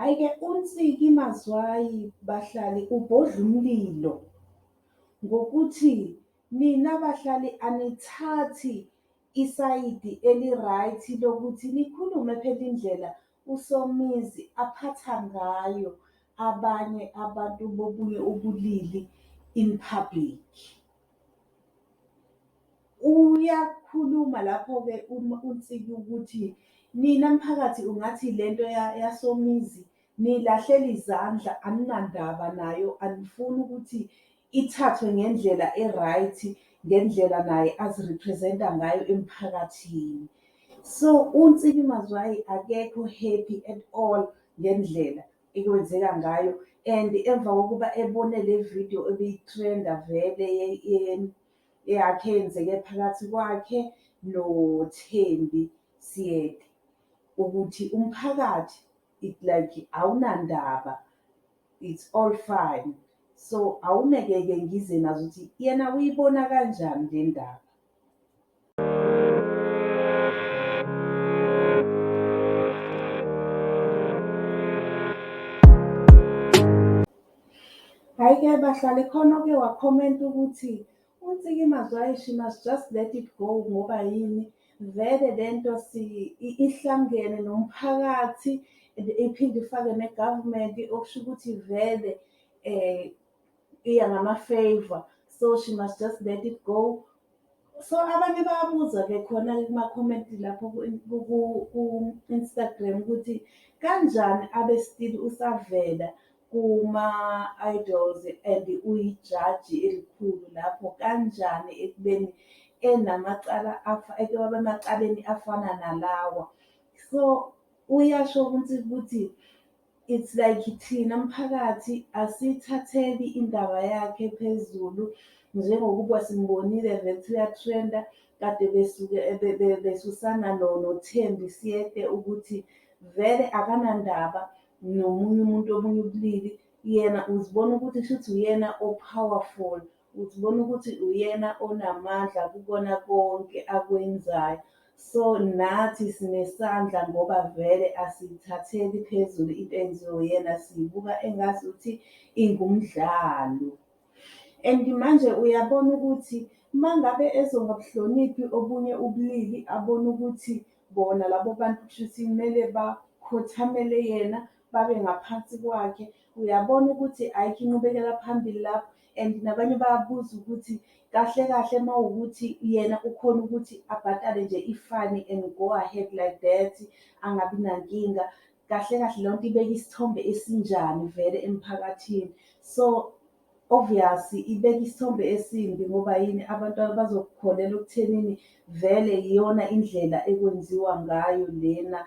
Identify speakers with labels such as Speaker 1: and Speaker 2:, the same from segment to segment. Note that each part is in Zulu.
Speaker 1: Hhayi-ke uNtsiki Mazwai bahlali ubhodla umlilo ngokuthi nina bahlali anithathi isayidi eli-right lokuthi nikhulume phela indlela uSomizi aphatha ngayo abanye abantu bobunye ubulili in public. Uyakhuluma lapho-ke uNtsiki ukuthi nina mphakathi ungathi lento yaSomizi niyilahlela izandla aninandaba nayo, anifuni ukuthi ithathwe ngendlela e-right, ngendlela naye azi-represent-a ngayo emphakathini. So uNtsiki Mazwai akekho happy at all ngendlela ekwenzeka ngayo and emva kokuba ebone le video ebiyi-trend-a vele eyakhe eyenzeke phakathi kwakhe noThembi Seete ukuthi umphakathi it like awunandaba, it's all fine. So awumeke-ke ngize nazo ukuthi yena uyibona kanjani le ndaba. Hhayi-ke bahlali khona oke wakhomenta ukuthi uNtsiki Mazwai she must just let it go ngoba yini vele lento ihlangene nomphakathi iphinde ifake ne-government okusho ukuthi vele iya ngama-favour so she must just let it go. So abanye bayabuza-ke khona-ke kuma-comment lapho ku-Instagram ukuthi kanjani abe still usavela kuma-idols and uyijaji elikhulu lapho kanjani ekubeni enamacala eke waba emacaleni afana nalawa. So uyasho ukuthi it's like thina mphakathi asiyithatheli indaba yakhe phezulu njengokuba simbonile vele ukuthi uya-trend-a kade besuke besusana noThembi Seete ukuthi vele akanandaba nomunye umuntu obunye ubulili. Yena uzibona ukuthi kushuthi uyena o-powerful, uzibona ukuthi uyena onamandla kukona konke akwenzayo. So nathi sinesandla ngoba vele asiyithatheli phezulu into eyenziwa uyena siyibuka engazuthi ingumdlalo. And manje uyabona ukuthi uma ngabe ezongabuhloniphi obunye ubulili abone ukuthi bona labo bantu kushuthi kumele bakhothamele yena babe ngaphansi kwakhe. Uyabona ukuthi ayikho inqubekela phambili lapho and nabanye bayabuza ukuthi kahle kahle uma wukuthi yena ukhona ukuthi abhadale nje i-fine and go ahead like that angabi nankinga. Kahle kahle leyo nto ibeka isithombe esinjani vele emphakathini. So obvious ibeka isithombe esimbi ngoba yini abantu bazokukholelwa ekuthenini vele iyona indlela ekwenziwa ngayo lena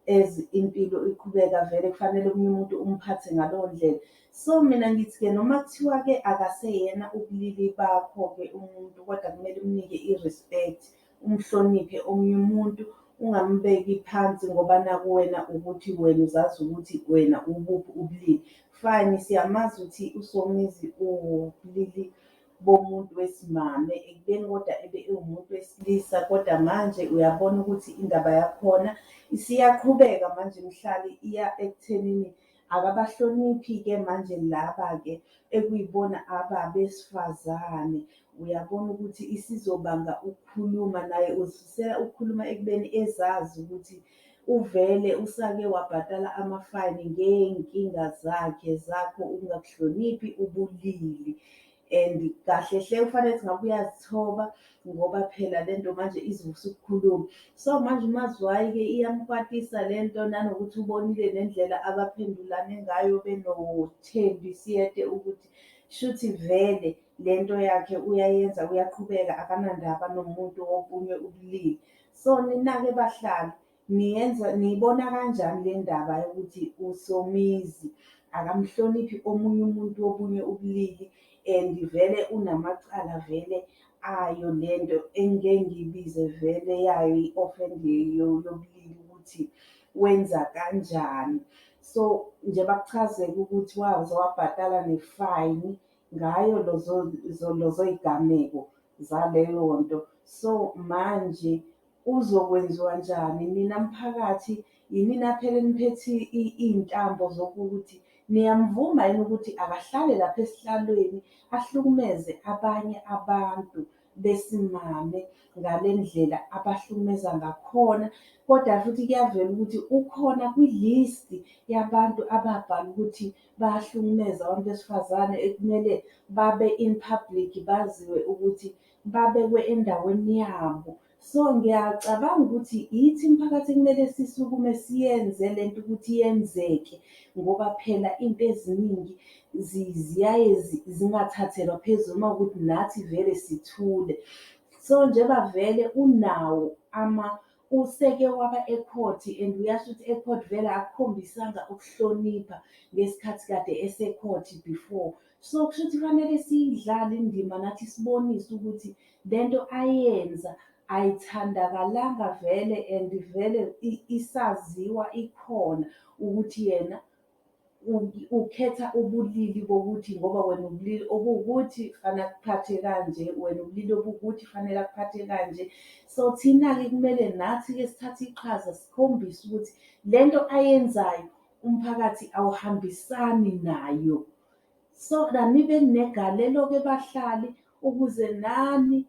Speaker 1: as impilo iqhubeka vele kufanele omunye umuntu umphathe ngaleyo ndlela. So mina ngithi-ke noma kuthiwa-ke akaseyena ubulili bakho-ke umuntu kodwa kumele umnike i-respect, umhloniphe omunye umuntu, ungambeki phansi ngoba naku wena ukuthi wena uzazi ukuthi wena ukuphi ubulili. Fine, siyamazi ukuthi uSomizi uwubulili bomuntu wesimame ekubeni kodwa ebe ewumuntu wesilisa kodwa manje uyabona ukuthi indaba yakhona isiyaqhubeka manje mhlali iya ekuthenini akabahloniphi-ke manje laba-ke ekuyibona ababesifazane. Uyabona ukuthi isizobanga ukukhuluma naye uzifisela ukukhuluma ekubeni ezazi ukuthi uvele usake wabhatala ama-fine ngey'nkinga zakhe zakho ukungabuhloniphi ubulili. And kahle hle kufanele ukuthi ngabe uyazithoba ngoba phela lento manje izovusa ukukhuluma. So manje uMazwai-ke iyamkwatisa lento nanokuthi ubonile nendlela abaphendulane ngayo benoThembi Seete ukuthi shuthi vele lento yakhe uyayenza uyaqhubeka akanandaba nomuntu wobunye ubulili. So nina-ke bahlali niyenza niyibona kanjani le ndaba yokuthi uSomizi akamhloniphi omunye umuntu wobunye ubulili and vele unamacala vele ayo lento engike ngiyibize vele yayo i-offend yobulili ukuthi wenza kanjani. So nje bakuchazeke ukuthi waze wabhatala ne-fine ngayo lozo y'gameko zaleyo nto. So manje uzokwenziwa njani? Nina mphakathi Yinina phela eniphethe iy'ntambo zokuthi niyamvuma yini ukuthi akahlale lapha esihlalweni ahlukumeze abanye abantu besimame ngale ndlela abahlukumeza ngakhona. Kodwa futhi kuyavela ukuthi ukhona kwi-list yabantu ababhala ukuthi bayahlukumeza abantu besifazane ekumele babe in public baziwe ukuthi babekwe endaweni yabo. So, ngiyacabanga ukuthi ithi mphakathi ekumele sisukume siyenze lento ukuthi yenzeke ngoba phela into eziningi ziyaye zingathathelwa phezulu uma kuwukuthi nathi vele sithule. So, njengoba vele unawo useke waba ekhoti and uyasho ukuthi ekhoti vele akakukhombisanga ukuhlonipha ngesikhathi kade esekhoti before. So, kushuthi kufanele siyidlale indima nathi sibonise ukuthi lento ayenza ayithandakalanga vele and vele isaziwa ikhona ukuthi yena ukhetha ubulili bokuthi ngoba wena ubulili obuwukuthi kufanele akuphathe kanje, wena ubulili obuwukuthi kufanele akuphathe kanje. So, thina-ke kumele nathi-ke sithathe iqhaza sikhombise ukuthi lento ayenzayo umphakathi awuhambisani nayo. So, anibeni negalelo-ke bahlali ukuze nani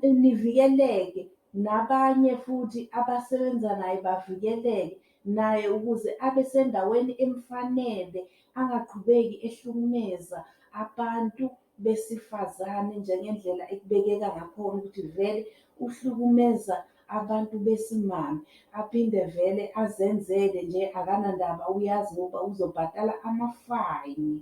Speaker 1: nivikeleke nabanye futhi abasebenza naye bavikeleke, naye ukuze abe sendaweni emfanele angaqhubeki ehlukumeza abantu besifazane njengendlela ekubekeka ngakhona ukuthi vele uhlukumeza abantu besimame. Aphinde vele azenzele nje akanandaba uyazi ngoba uzobhatala ama-fine.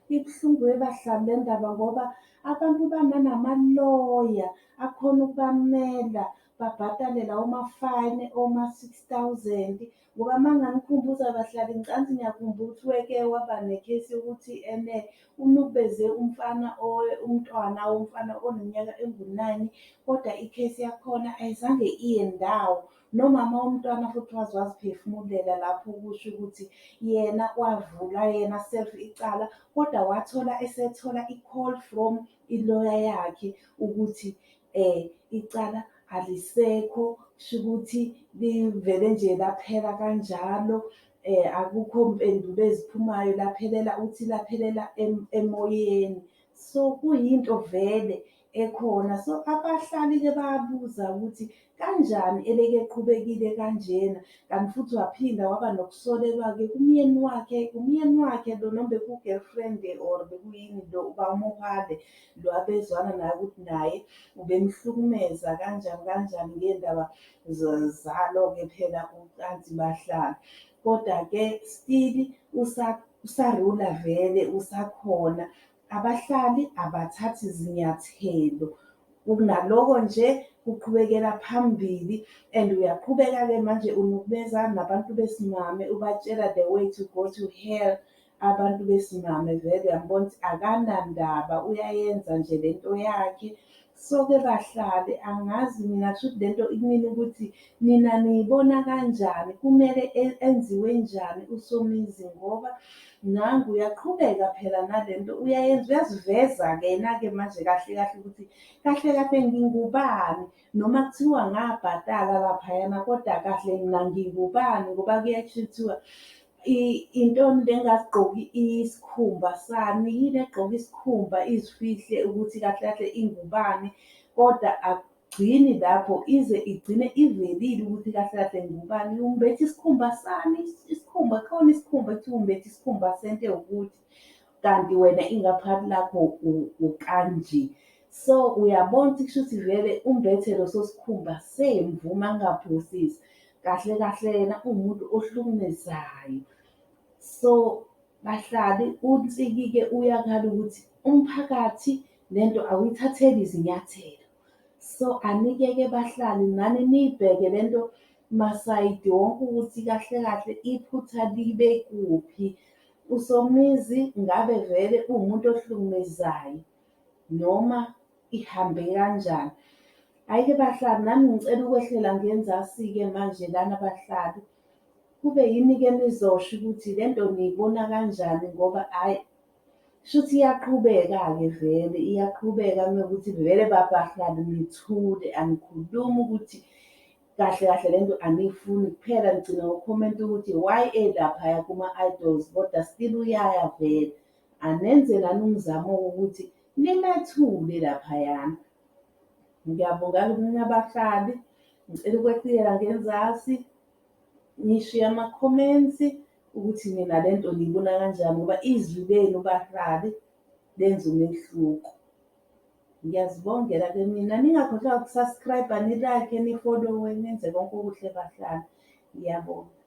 Speaker 1: Ibuhlungu webahlali le ndaba ngoba abantu bananamaloya akhona ukubamela babhatale lawo ma-fine oma-six thousand. Ngoba uma nginganikhumbuza bahlali ngicathi niyakhumbula ukuthi weke waba nekhesi yokuthi ene unukubeze umfana umntwana womfana oneminyaka engu-nine, kodwa ikhesi yakhona ayizange iye ndawo. Nomama womntwana futhi waze waziphefumulela lapho ukusho ukuthi yena wavula yena self icala, kodwa wathola esethola i-call from iloya yakhe ukuthi icala alisekho shukuthi livele nje laphela kanjalo. Akukho mpendulo eziphumayo laphelela uthi laphelela emoyeni. So, kuyinto vele ekhona. So, abahlali-ke bayabuza ukuthi kanjani eleke eqhubekile kanjena, kanti futhi waphinda waba nokusolelwa-ke kumyeni wakhe, umyeni wakhe lo noma beku-girlfriend or bekuyini lo kaMohale lo abezwana naye ukuthi naye ubemhlukumeza kanjani kanjani ngey'ndaba zalo-ke phela ucansi bahlali. Koda-ke still usarula vele usakhona. Abahlali abathathi zinyathelo. Kunaloko nje kuqhubekela phambili and uyaqhubeka-ke manje unukubeza nabantu besimame ubatshela the way to go to hell. Abantu besimame vele uyambona ukuthi akanandaba uyayenza nje lento yakhe. So-ke bahlali angazi mina kushuthi lento ikumina ukuthi nina niyibona kanjani, kumele enziwe njani uSomizi ngoba nangu uyaqhubeka phela nalento uyayenza uyaziveza-ke yena-ke manje kahle kahle ukuthi kahle kahle ngingubani noma kuthiwa ngabhatala laphayana kodwa kahle mina ngingubani ngoba kuyasho kuthiwa intoni le engagqoki isikhumba sani, yini egqoka isikhumba izifihle ukuthi kahle kahle ingubani kodwa akugcini lapho ize igcine ivelile ukuthi kahle kahle ngubani. Umbethe isikhumba sani isikhumba khona isikhumba ekuthiwa umbethe isikhumba sento ewukuthi kanti wena ingaphakathi lakho ukanje. So uyabona ukuthi kushuthi vele umbethe leso sikhumba semvu uma ngingaphosisi. Kahle kahle yena uwumuntu ohlukumezayo. So bahlali uNtsiki-ke uyakhala ukuthi umphakathi lento awuyithatheli izinyathelo. So anike-ke bahlali nani niyibheke lento masayidi wonke ukuthi kahle kahle iphutha libe kuphi. USomizi ngabe vele uwumuntu ohlukumezayo noma ihambe kanjani. Hhayi-ke bahlali nami ngicela ukwehlela ngenzasi-ke manje lana bahlali. Kube yini-ke enizosho ukuthi lento niyibona kanjani ngoba hhayi shuthi iyaqhubeka-ke vele iyaqhubeka mewukuthi vele bahlali nithule anikhulumi ukuthi. Kahle kahle lento aniyifuni kuphela nigcina ngokukhomenta ukuthi why elaphaya kuma-Idols kodwa still uyaya vele. Anenze nani umzamo wokuthi nimethule laphayana. Ngiyabonga-ke kunina bahlali, ngicela ukwehlikela ngenzasi nishiye ama-comments ukuthi nina lento niyibona kanjani ngoba izwi lenu bahlali lenza umehluko. Ngiyazibongela-ke mina ningakhohlwa uku-subscribe-a, ni-like, ni-follow-e, nenze konke okuhle bahlali. Ngiyabonga.